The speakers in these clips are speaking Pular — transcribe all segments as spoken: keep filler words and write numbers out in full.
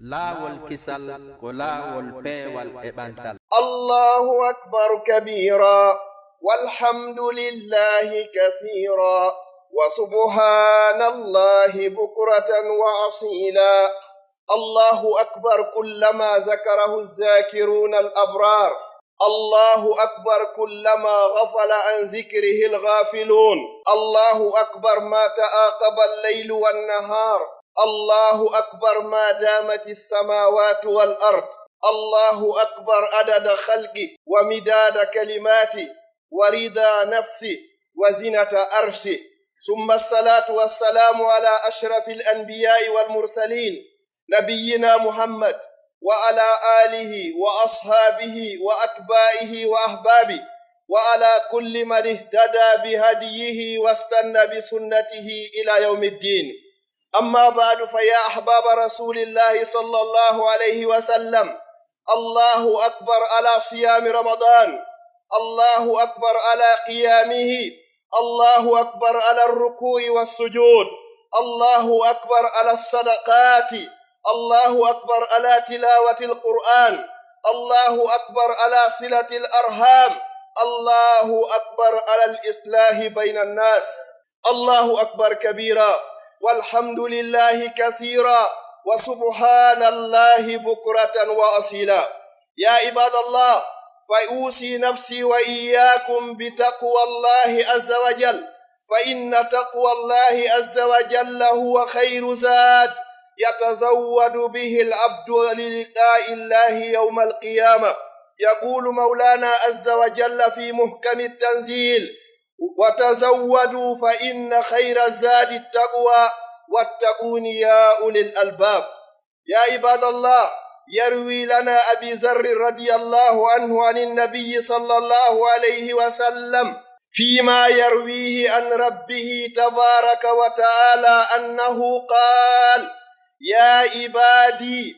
Laawol kisal ko laawol peewal e ɓantal. الله أكبر كبيرا، والحمد لله كثيرا، وسبحان الله بكرة وأصيلا. الله أكبر كلما ذكره الذاكرون الأبرار. الله أكبر كلما غفل عن ذكره الغافلون. الله أكبر ما تعاقب الليل والنهار. الله أكبر ما دامت السماوات والأرض. الله أكبر عدد خلقه ومداد كلماته ورضا نفسه وزنة عرشه. ثم الصلاة والسلام على أشرف الأنبياء والمرسلين نبينا محمد وعلى آله وأصحابه وأتباعه وأحبابه وعلى كل من اهتدى بهديه واستنى بسنته إلى يوم الدين. أما بعد، فيا أحباب رسول الله صلى الله عليه وسلم، الله أكبر على صيام رمضان، الله أكبر على قيامه، الله أكبر على الركوع والسجود، الله أكبر على الصدقات، الله أكبر على تلاوة القرآن، الله أكبر على صلة الأرحام، الله أكبر على الإصلاح بين الناس. الله أكبر كبيرا، والحمد لله كثيرا، وسبحان الله بكرة وأصيلا. يا عباد الله، فأوصي نفسي وإياكم بتقوى الله عز وجل، فإن تقوى الله عز وجل هو خير زاد يتزود به العبد للقاء الله يوم القيامة. يقول مولانا عز وجل في محكم التنزيل: وتزودوا فإن خير الزاد التقوى واتقون يا أولي الألباب. يا عباد الله، يروي لنا أبي ذر رضي الله عنه عن النبي صلى الله عليه وسلم فيما يرويه عن ربه تبارك وتعالى أنه قال: يا عبادي،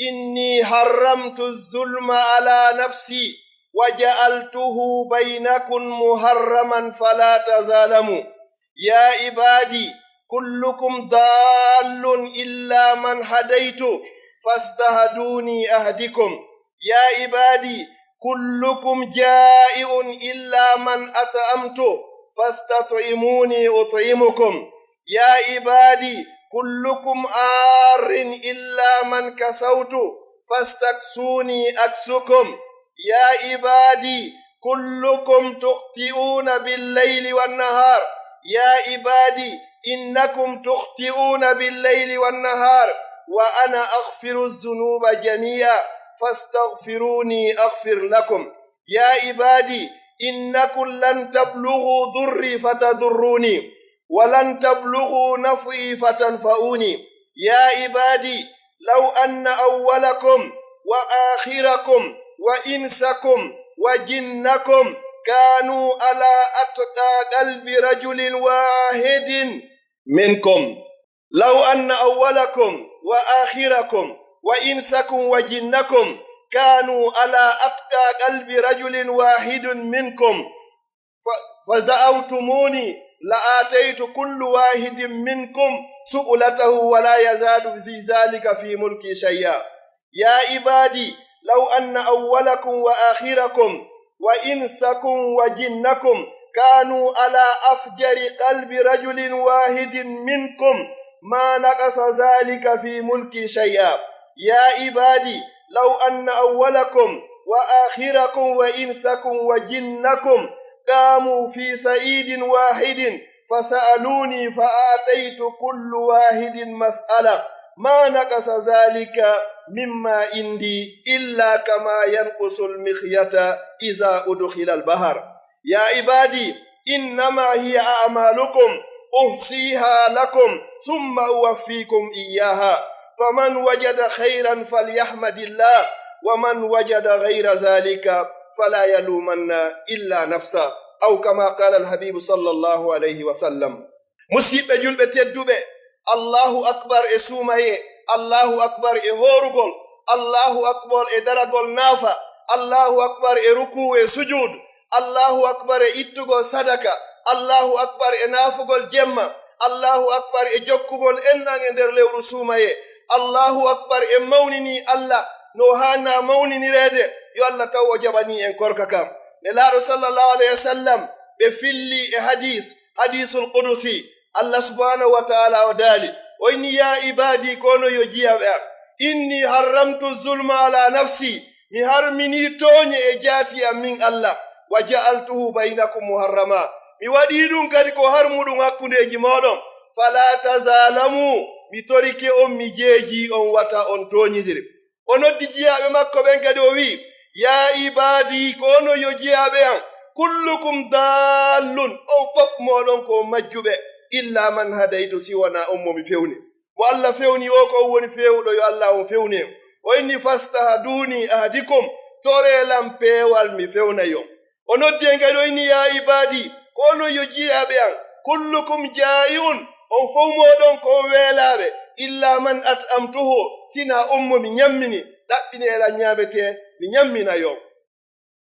إني حرمت الظلم على نفسي وجعلته بينكم محرما فلا تظالموا. يا عبادي، كلكم ضال إلا من هديت فاستهدوني أهدكم. يا عبادي، كلكم جائع إلا من أطعمت فاستطعموني أطعمكم. يا عبادي، كلكم عار إلا من كسوت فاستكسوني أكسكم. يا عبادي، كلكم تخطئون بالليل والنهار. يا عبادي، إنكم تخطئون بالليل والنهار، وأنا أغفر الذنوب جميعا، فاستغفروني أغفر لكم. يا عبادي، إنكم لن تبلغوا ضري فتضروني، ولن تبلغوا نفعي فتنفعوني. يا عبادي، لو أن أولكم وآخركم وإنسكم وجنكم كانوا على أتقى قلب رجل واحد منكم، لو أن أولكم وآخركم وإنسكم وجنكم كانوا على أتقى قلب رجل واحد منكم ف-، فدعوتموني لآتيت كل واحد منكم سؤلته ولا يزاد في ذلك في ملكي شيئا. يا عبادي، لو أن أولكم وآخركم وإنسكم وجنكم كانوا على أفجر قلب رجل واحد منكم ما نقص ذلك في ملكي شيئا. يا عبادي، لو أن أولكم وآخركم وإنسكم وجنكم قاموا في صعيد واحد فسألوني فأعطيت كل واحد مسألة ما نقص ذلك مما عندي إلا كما ينقص المخيط إذا أدخل البحر. يا عبادي، إنما هي أعمالكم أحصيها لكم ثم أوفيكم إياها، فمن وجد خيرا فليحمد الله، ومن وجد غير ذلك فلا يلومن إلا نفسه، أو كما قال الحبيب صلى الله عليه وسلم. Musiɓɓe julɓe tedduɓe, Allahu akbar e suumayee, Allahu akbar e hoorugol, Allahu akbar e daragol naafa, Allahu akbar e rukuu e sujuud, Allahu akbar e ittugol sadaka, Allahu akbar e naafugol jemma, Allahu akbar e jokkugol enɗan e nder lewru suumayee, Allahu akbar, en mawninii Alla no haanaa mawninireede, yo Alla taw o jaɓanii en korka kan. Nelaaɗo sallallahu alayhi wa sallam, ɓe fillii e hadiis, hadiisul qudusi, Alla subhaanahu wa ta'aala o daali, o inni, "Yaa ibaadii, ko onon yo jiyaaɓe an, innii harramtu zulma alaa nafsii, mi harminii tooɲe e jaati an min Alla, wa ja'altuhu baynakum muharrama, mi waɗii ɗum kadi ko harmuɗum hakkundeeji mooɗon, falaa tazaalamuu, mi torike on, mi jeejii on, wata on tooɲindir." O noddi jiyaaɓe makko ɓen kadi, o wi'i, "Yaa ibaadii, ko onon yo jiyaaɓe an, kullukum daallun, on fof mooɗon ko majjuɓe, illaa man hadaytu, si wonaa on mo mi fewni." Mo Alla fewni o, ko on woni feewuɗo, yo Alla on fewnu en. O inni, "Fastahduunii ahdikum, toree lan peewal mi fewna on." O noddi en kadi, o inni, "Yaa ibaadii, ko onon yo jiyaaɓe an, kullukum jaa'i'un, on fow mooɗon ko on weelaaɓe, illaa man at'amtuhu, sinaa on mo mi ɲammini, ɗaɓɓinee lan ɲaametee, mi ɲammina on."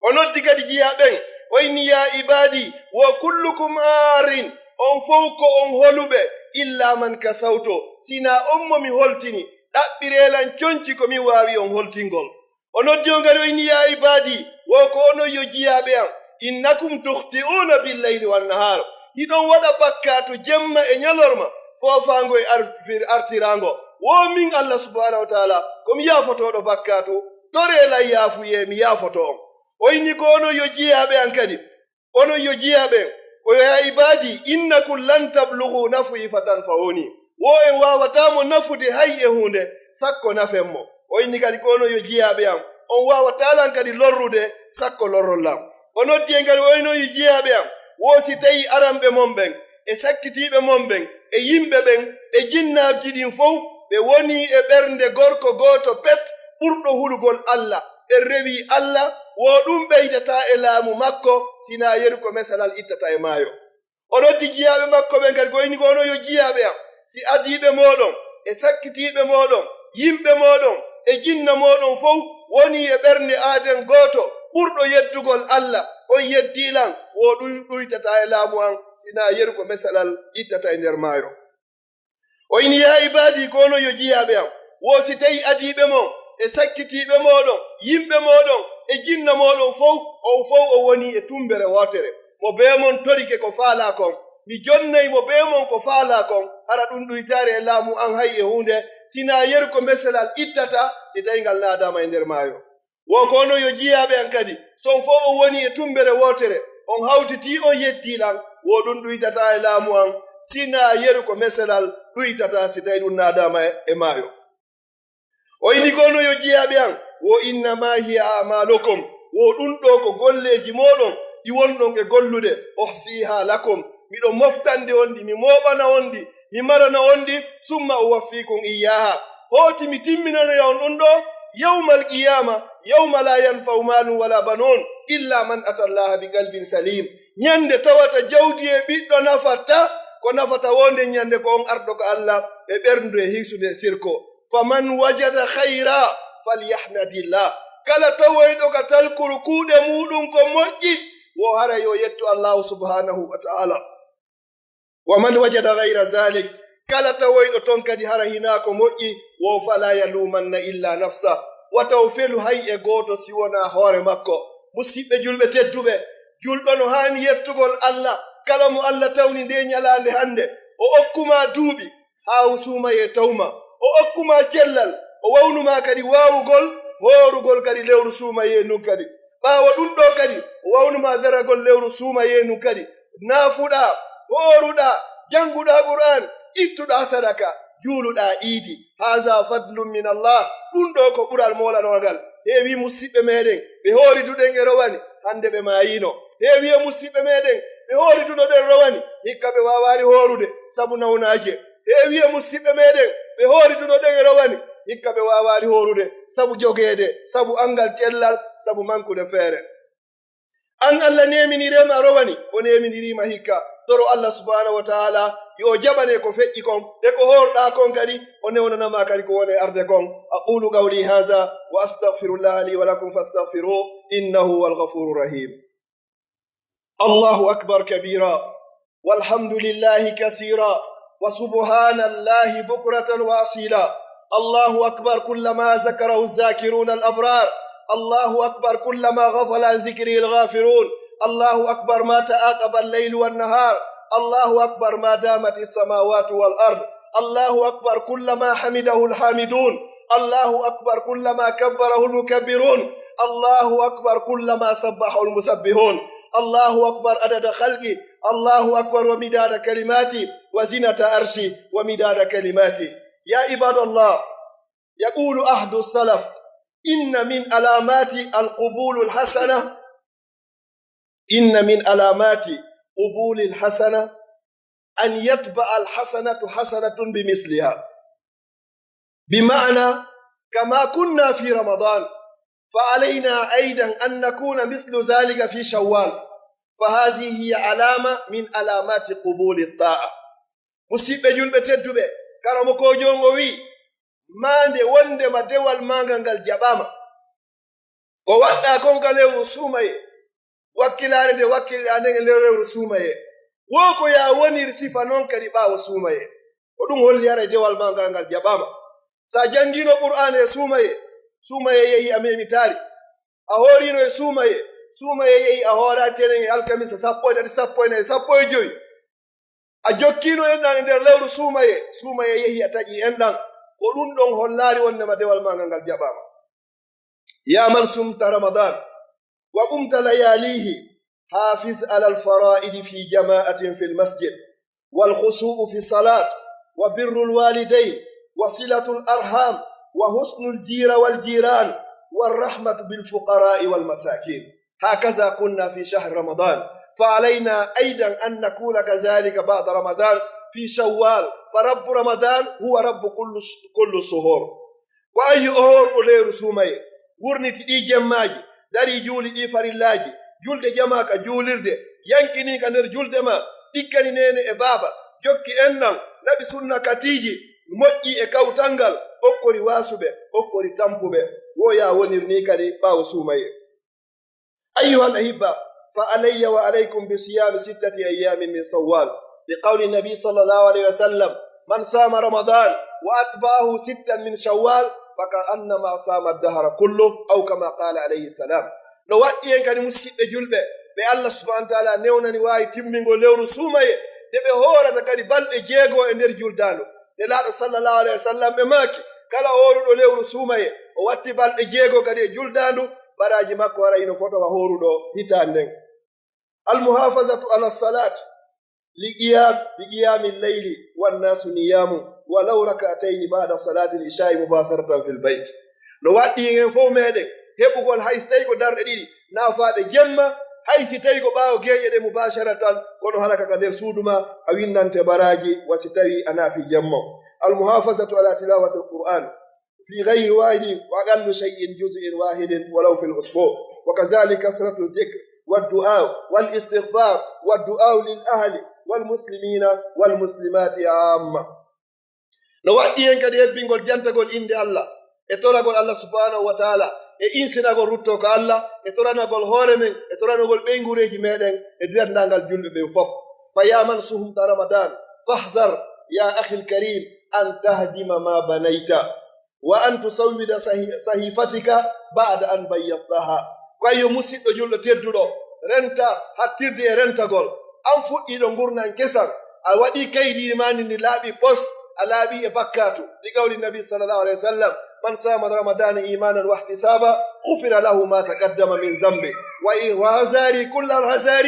O noddi kadi jiyaaɓe ɓen, o inni, "Yaa ibaadii, wo kullukum aarin, on fow ko on holuɓe, illaa man kasawtu, sinaa on mo mi holtini, ɗaɓɓiree lan conci ko mi waawi on holtingol." O noddi on kadi, o inni, "Yaa ibaadii, wo ko onon yo jiyaaɓe an, innakum tukhti'uuna billayli wan nahaar, hiɗon waɗa bakkaatu jemma e ɲalorma, foofaango e ar-, fir-, artiraango, wo min Alla subhaanahu wa ta'aala, ko mi yaafotooɗo bakkaatu, toree lan yaafuyee, mi yaafoto on." O inni, "Ko onon yo jiyaaɓe an kadi, onon yo jiyaaɓe an, o yo yaa ibaadii, innakum lan tablughuu naf'ii fatanfa'uunii, wo en waawataa mo nafude hay e huunde, sakko nafen mo." O inni kadi, "Ko onon yo jiyaaɓe an, on waawataa lan kadi lorrude, sakko lorron lan." O noddi en kadi, o inni, "Onon yo jiyaaɓe an, wo si tawii aranɓe mon ɓen, e sakkitiiɓe mon ɓen, e yimɓe ɓen, e jinnaaji ɗin fow, ɓe wonii e ɓernde gorko gooto pet, ɓurɗo hulugol Alla, ɓe rewii Alla, wo ɗum ɓeydataa e laamu makko, sinaa yeru ko mesalal ittata e maayo." O noddi jiyaaɓe makko ɓen kadi, ko inni, "Ko onon yo jiyaaɓe an, si adiiɓe mooɗon, e sakkitiiɓe mooɗon, yimɓe mooɗon, e jinna mooɗon fow wonii e ɓernde aaden gooto, ɓurɗo yeddugol Alla, on yeddii lan, wo ɗum ɗuytataa e laamu an, sinaa yeru ko mesalal ittata e nder maayo." O inni, "Yaa ibaadii, ko onon yo jiyaaɓe an, wo si tawii adiiɓe mon, e sakkitiiɓe mooɗon, yimɓe mooɗon, e jinna mooɗon fow, on fow o wonii e tumbere wootere. Mo bee mon torike ko faalaa kon, mi jonnay mo bee mon ko faalaa kon, hara ɗum ɗuytaare e laamu an hay e huunde, sinaa yeru ko meselal ittata, si tawii ngal naadaama e nder maayo." Wo ko onon yo jiyaaɓe an kadi, si on fow on wonii e tumbere wootere, on hawtitii, on yeddii lan, wo ɗum ɗuytataa e laamu an, sinaa yeru ko meselal ɗuytataa si tawii ɗum naadaama e, e maayo. O inni, ko onon yo jiyaaɓe an, wo innamaa hiya a'maalukum, wo ɗum ɗoo ko golleeji mooɗon ɗi wonɗon e gollude, uhsiihaa lakum, miɗo moftande on ɗi, mi mooɓana on ɗi, mi marana on ɗi, summa uwaffiikum iyyaahaa. Hooti mi timminanoya on ɗum ɗoo, yawmal qiyaama, yawma laa yanfa'u maalun walaa banuun, illaa man ataa Allaaha bi qalbin saliim. Ɲande tawata jawdi e ɓiɗɗo nafataa, ko nafata woo nden ɲande ko on arɗo ka Alla e ɓernde hisunde e sirku. Faman wajada khayran falyahmadillah. Kala tawoyɗo ka talkuru kuuɗe muuɗum ko moƴƴi, wo hara yo yettu Allaahu subhaanahu wa ta'aalaa. Wa man wajada ghayra zalik, kala tawoyɗo ton kadi hara hinaa ko moƴƴi, wo falaa yaluumanna illaa nafsah, wata o felu hay e gooto si wonaa hoore makko. Musiɓɓe julɓe tedduɓe, julɗo no haani yettugol Alla, kala mo Alla tawni ndee ɲalaande hannde, o okku maa duuɓi, haa suumayee taw maa, o okku maa cellal, o wawnu maa kadi waawugol, hoorugol kadi lewru suumayee ndun kadi. Ɓaawo ɗum ɗoo kadi, o wawnu maa daragol lewru suumayee ndun kadi, naafuɗaa, hooruɗaa, jannguɗaa Qur'aan, ittuɗaa sadaka, juuluɗaa iidi. Haazaa fadlun min Allah, ɗum ɗoo ko ɓural moolanoongal. Heewii musiɓɓe meeɗen, ɓe hooriduɗen e rowani, hannde ɓe maayiino. Heewii e musiɓɓe meeɗen, ɓe hooriduɗoɗen rowani, hikka ɓe waawaali hoorude, sabu nawnaaje. Heewii e musiɓɓe meeɗen, ɓe hooriduɗoɗen e rowani, hikka ɓe waawaali hoorude, sabu jogeede, sabu anngal cellal, sabu mankude feere. An Alla neeminiree ma rowani, o neeminiriima hikka. Toro Alla subhaanahu wa ta'aalaa yo o jaɓane ko feƴƴi kon, e ko hoorɗaa kon kadi, o newnana ma kadi ko woni e arde kon. أقول قولي هذا وأستغفر الله لي ولكم فاستغفروه إنه هو الغفور الرحيم. الله أكبر كبيرا، والحمد لله كثيرا، وسبحان الله بكرة وأصيلا. الله أكبر كلما ذكره الذاكرون الأبرار. الله أكبر كلما غفل عن ذكره الغافلون. الله أكبر ما تعاقب الليل والنهار. الله أكبر ما دامت السماوات والأرض. الله أكبر كلما حمده الحامدون. الله أكبر كلما كبره المكبرون. الله أكبر كلما سبحه المسبحون. الله أكبر عدد خلقه. الله أكبر ومداد كلماته وزنة عرشه ومداد كلماته. يا عباد الله، يقول أحد السلف: إن من علامات القبول الحسنة، إن من علامات قبول الحسنة أن يتبع الحسنة حسنة بمثلها. بمعنى، كما كنا في رمضان، فعلينا أيضا أن نكون مثل ذلك في شوال، فهذه هي علامة من علامات قبول الطاعة. Musiɓɓe julɓe tedduɓe, karamokoojo on o wi'i, maande wondema dewal maa ngal, ngal jaɓaama. Ko waɗɗaa kon ka lewru suumayee, wakkilaare nde wakkiliɗaa nden e nder lewru suumayee. Wo ko yaa woniri sifa non kadi ɓaawo suumayee. Ko ɗum holli haray dewal maa ngal, ngal jaɓaama. Si a janngiino Qur'aana e suumayee, suumayee yehi a meemitaali. A hooriino e suumayee, suumayee yehi a hooraali tenen e alkamisa sappo e tati, sappo e nayi, sappo e jowi. A jokkiino enɗan e nder lewru suumayee, suumayee yehi a taƴii enɗan. Ko ɗum ɗon hollaali wondema dewal maa ngal, ngal jaɓaama. يا من صمت رمضان وقمت لياليه، حافظ على الفرائض في جماعة في المسجد، والخشوع في الصلاة، وبر الوالدين، وصلة الأرحام، وحسن الجيرة والجيران، والرحمة بالفقراء والمساكين. هكذا كنا في شهر رمضان، فعلينا أيضا أن نكون كذلك بعد رمضان في شوال، فرب رمضان هو رب كل، كل الشهور. Ko an yo oorɗo lewru suumayee, wurniti ɗii jemmaaji, darii juuli ɗii farillaaji, julde jamaa ka juulirde, yankinii ka nder julde maa, ɗiggani neene e baaba, jokki enɗan, naɓi sunna katiiji, moƴƴi e kawtal ngal, okkori waasuɓe, okkori tampuɓe, wo yaa wonir nii kadi ɓaawo suumayee. أيها الأحبة، فعلي وعليكم بصيام ستة أيام من شوال، لقول النبي صلى الله عليه وسلم: من صام رمضان وأتبعه ستا من شوال فكأنما صام الدهر كله، أو كما قال عليه السلام. No waɗɗi en kadi, musiɓɓe julɓe, ɓe Allah subhanahu wa ta'ala newnani waawi timmingol lewru suumayee, nde ɓe hoorata kadi balɗe jeego e nder juldaandu. Nelaaɗo sallallahu alayhi wa sallam ɓe maaki, kala hooruɗo lewru suumayee, o watti balɗe jeego kadi e juldaandu, baraaji makko haray hino fota wa hooruɗo hitaande nden. المحافظة على الصلاة لقيام، لقيام الليل والناس نيام ولو ركعتين بعد صلاة العشاء مباشرة في البيت. No waɗɗi en fof meɗen heɓugol hay si tawi ko darɗe ɗiɗi naafaaɗe jemma, hay si tawi ko ɓaawo geeƴe ɗe mubasharatan, kono hara ka ka nder suudu ma, a winnante baraaji wa si tawi a naafi jemma. المحافظة على تلاوة القرآن في غير واحد، وأقل شيء جزء واحد ولو في الأسبوع، وكذلك كثرة الذكر والدعاء والاستغفار والدعاء للأهل والمسلمين والمسلمات عامة. No waɗɗi en kadi hebbingol jantagol innde Allah, e toragol Allah subhanahu wa ta'ala, e insinagol ruttoo ka Allah, e toranagol hoore men, e toranagol ɓeynguureeji meɗen, e denndaangal julɓe ɓen fof. فيا من صمت رمضان فاحذر يا أخي الكريم أن تهدم ما بنيت، وأن تسود صحي-، صحيفتك بعد أن بيضتها. Ko yo musiɗɗo julɗo tedduɗo, renta hattirde e rentagol. An fuɗɗiiɗo ngurndan kesan, a waɗii kaydiiri maa ndin, ndi laaɓii pos, a laaɓii e bakkaatu. لقول النبي صلى الله عليه وسلم: من صام رمضان إيمانا واحتسابا غفر له ما تقدم من ذنبه. وإن، وحذاري كل الحذر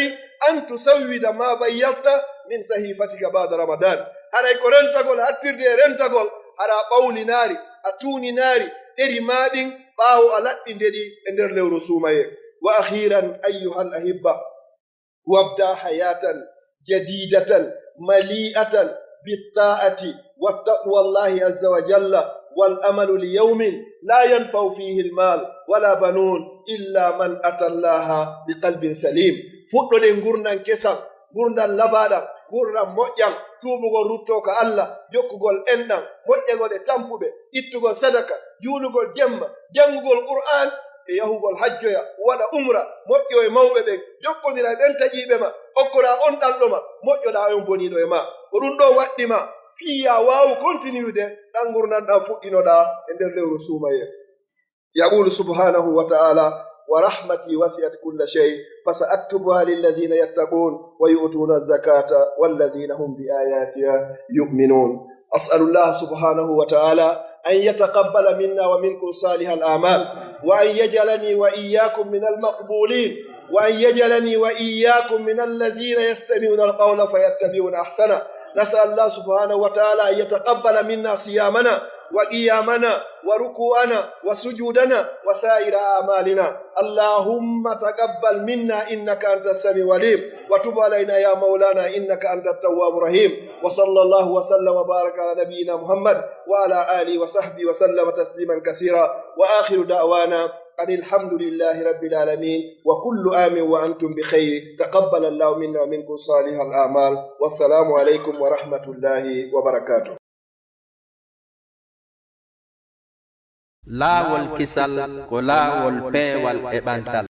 أن تسود ما بيضت من صحيفتك بعد رمضان. Haray ko rentagol, hattirde e rentagol, hara a ɓawlinaali, a tuuninaali ɗeri maa ɗin ɓaawo a laɓɓinde ɗi e nder lewru suumayee. وأخيرا أيها الأحبة، وابدأ حياة جديدة مليئة بالطاعة والتقوى الله عز وجل، والعمل ليوم لا ينفع فيه المال ولا بنون إلا من أتى الله بقلب سليم. Fuɗɗoɗen ngurndan kesan, ngurndan labaaɗan, ngurndan moƴƴan, tuubugol ruttoo ka Allah, jokkugol enɗan, moƴƴagol e tampuɓe, ittugol sadaka, juulugol jemma, janngugol Qur'aan, e yahugol hajjoya, waɗa umra, moƴƴo e mawɓe ɓen, jokkondira e ɓen taƴiiɓe ma, okkoraa on ɗalɗo ma, moƴƴoɗaa e on boniiɗo e ma. Ko ɗum ɗoo waɗɗi ma, fii yo a waawu kontinuude ɗan ngurndan ɗan fuɗɗinoɗaa e nder lewru suumayee. يقول سبحانه وتعالى: ورحمتي وسعت كل شيء فسأكتبها للذين يتقون ويؤتون الزكاة والذين هم بآياتها يؤمنون. أسأل الله سبحانه وتعالى أن يتقبل منا ومنكم صالح الأعمال، وأن يجعلني وإياكم من المقبولين، وأن يجعلني وإياكم من الذين يستمعون القول فيتبعون أحسنه. نسأل الله سبحانه وتعالى أن يتقبل منا صيامنا وقيامنا وركوعنا وسجودنا وسائر أعمالنا. اللهم تقبل منا إنك أنت السميع العليم، وتب علينا يا مولانا إنك أنت التواب الرحيم. وصلى الله وسلم وبارك على نبينا محمد وعلى آله وصحبه وسلم تسليما كثيرا. وآخر دعوانا أن الحمد لله رب العالمين، وكل عام وأنتم بخير، تقبل الله منا ومنكم صالح الأعمال، والسلام عليكم ورحمة الله وبركاته. Laawol kisal ko laawol peewal e ɓantal.